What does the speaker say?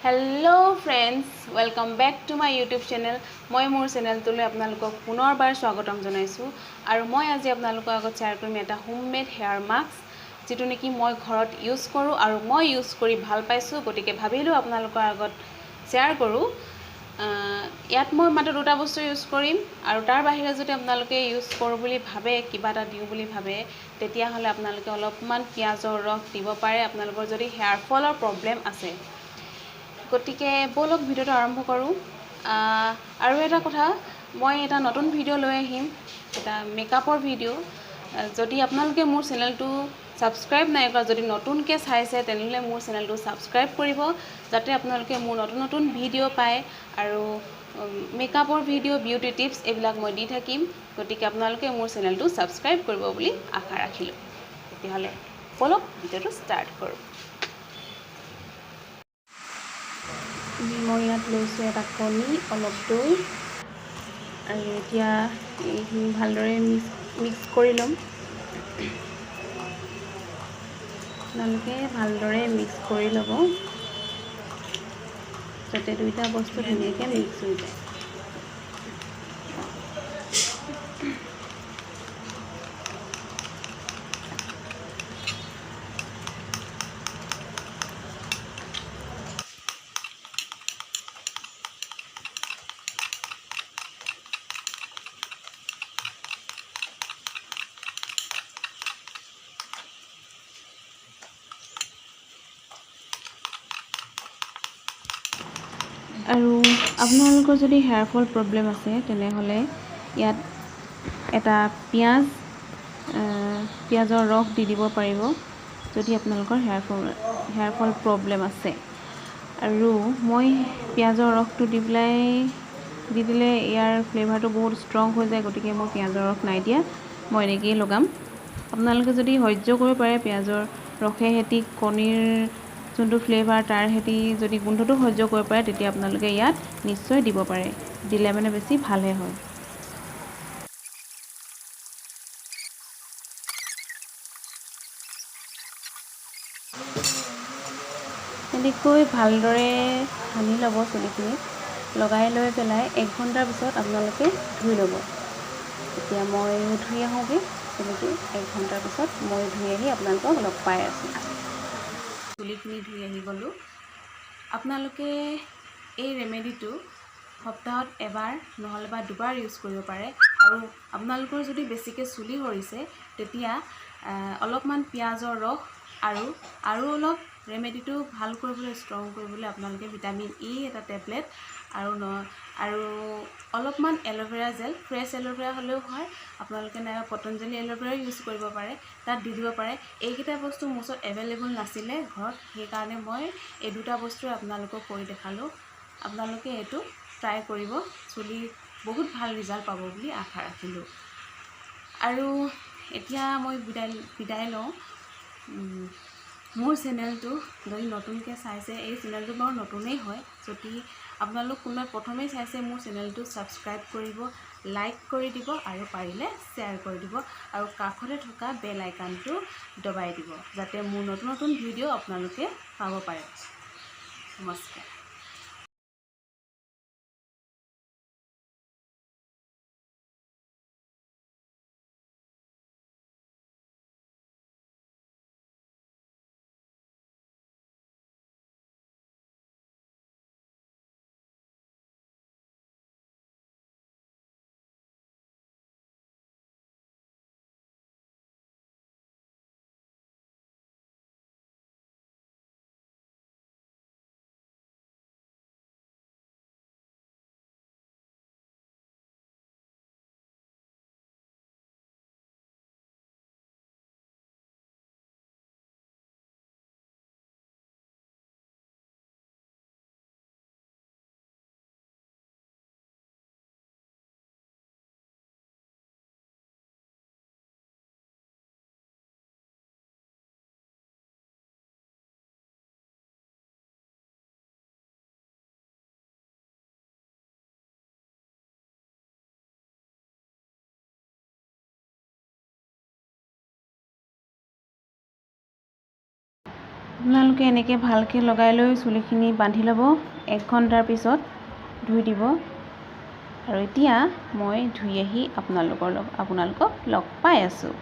Hello friends, welcome back to my YouTube channel. মই মোৰ চেনেলটোলৈ আপোনালোকক পুনৰবাৰ স্বাগতম জনাইছোঁ আৰু মই আজি আপোনালোকৰ আগত শ্বেয়াৰ কৰিম এটা হোমমেড হেয়াৰ মাস্ক, যিটো নেকি মই ঘৰত ইউজ কৰোঁ আৰু মই ইউজ কৰি ভাল পাইছোঁ, গতিকে ভাবিলোঁ আপোনালোকৰ আগত শ্বেয়াৰ কৰোঁ। ইয়াত মই মাত্ৰ দুটা বস্তু ইউজ কৰিম আৰু তাৰ বাহিৰে যদি আপোনালোকে ইউজ কৰোঁ বুলি ভাবে, কিবা এটা দিওঁ বুলি ভাবে, তেতিয়াহ'লে আপোনালোকে অলপমান পিঁয়াজৰ ৰস দিব পাৰে আপোনালোকৰ যদি হেয়াৰ ফলৰ প্ৰব্লেম আছে। গতিকে ব'লক ভিডিঅ'টো আৰম্ভ কৰোঁ। আৰু এটা কথা, মই এটা নতুন ভিডিঅ' লৈ আহিম, এটা মেকআপৰ ভিডিঅ'। যদি আপোনালোকে মোৰ চেনেলটো ছাবস্ক্ৰাইব নাই কৰা, যদি নতুনকৈ চাইছে তেনেহ'লে মোৰ চেনেলটো ছাবস্ক্ৰাইব কৰিব, যাতে আপোনালোকে মোৰ নতুন নতুন ভিডিঅ' পায় আৰু মেকআপৰ ভিডিঅ', বিউটি টিপছ এইবিলাক মই দি থাকিম। গতিকে আপোনালোকে মোৰ চেনেলটো ছাবস্ক্ৰাইব কৰিব বুলি আশা ৰাখিলোঁ। তেতিয়াহ'লে ব'লক ভিডিঅ'টো ষ্টাৰ্ট কৰোঁ। মই ইয়াত লৈছোঁ এটা কণী, অলপ দৈ আৰু এতিয়া এইখিনি ভালদৰে মিক্স কৰি ল'ম। আপোনালোকে ভালদৰে মিক্স কৰি ল'ব যাতে দুইটা বস্তু ধুনীয়াকৈ মিক্স হৈ যায়। আৰু আপোনালোকৰ যদি হেয়াৰ ফল প্ৰব্লেম আছে তেনেহ'লে ইয়াত এটা পিঁয়াজৰ ৰস দি দিব পাৰিব যদি আপোনালোকৰ হেয়াৰ ফল প্ৰব্লেম আছে। আৰু মই পিঁয়াজৰ ৰসটো দি পেলাই দি দিলে ইয়াৰ ফ্লেভাৰটো বহুত ষ্ট্ৰং হৈ যায়, গতিকে মই পিঁয়াজৰ ৰস নাই দিয়া, মই এনেকৈয়ে লগাম। আপোনালোকে যদি সহ্য কৰিব পাৰে পিঁয়াজৰ ৰসে সৈতে কণীৰ যোনটো ফ্লেভাৰ তাৰ সৈতে যদি গোন্ধটো সহ্য কৰিব পাৰে তেতিয়া আপোনালোকে ইয়াত নিশ্চয় দিব পাৰে, দিলে মানে বেছি ভালহে হয়। এনেকৈ ভালদৰে সানি ল'ব চুলিখিনিত, লগাই লৈ পেলাই 1 ঘণ্টাৰ পিছত আপোনালোকে ধুই ল'ব। এতিয়া মই ধুই আহোঁগৈ চুলিটো, 1 ঘণ্টাৰ পিছত মই ধুই আহি আপোনালোকক লগ পাই আছোঁ। চুলিখিনি ধুই আহি গ'লোঁ। আপোনালোকে এই ৰেমেডিটো সপ্তাহত এবাৰ নহ'লে বা দুবাৰ ইউজ কৰিব পাৰে। আৰু আপোনালোকৰ যদি বেছিকৈ চুলি সৰিছে তেতিয়া অলপমান পিঁয়াজৰ ৰস আৰু অলপ ৰেমেডিটো ভাল কৰিবলৈ, ষ্ট্ৰং কৰিবলৈ আপোনালোকে ভিটামিন ই এটা টেবলেট আৰু অলপমান aloe vera gel, fresh aloe vera হ'লেও হয়, আপোনালোকে নাইবা পতঞ্জলি এল'ভেৰা ইউজ কৰিব পাৰে, তাত দি দিব পাৰে। এইকেইটা বস্তু মোৰ ওচৰত এভেইলেবল নাছিলে ঘৰত, সেইকাৰণে মই এই দুটা বস্তুৱে আপোনালোকক কৰি দেখালোঁ। আপোনালোকে এইটো ট্ৰাই কৰিব, চুলি বহুত ভাল ৰিজাল্ট পাব বুলি আশা ৰাখিলোঁ। আৰু এতিয়া মই বিদায় লওঁ। মোৰ চেনেলটো যদি নতুনকৈ চাইছে, এই চেনেলটো বাৰু নতুনেই হয়, যদি আপোনালোক কোনোবাই প্ৰথমেই চাইছে মোৰ চেনেলটো ছাবস্ক্ৰাইব কৰিব, লাইক কৰি দিব আৰু পাৰিলে শ্বেয়াৰ কৰি দিব আৰু কাষতে থকা বেল আইকনটো দবাই দিব যাতে মোৰ নতুন নতুন ভিডিঅ' আপোনালোকে পাব পাৰে। নমস্কাৰ। আপোনালোকে এনেকৈ ভালকৈ লগাই লৈ চুলিখিনি বান্ধি ল'ব, 1 ঘণ্টাৰ পিছত ধুই দিব। আৰু এতিয়া মই ধুই আহি আপোনালোকক লগ পাই আছোঁ।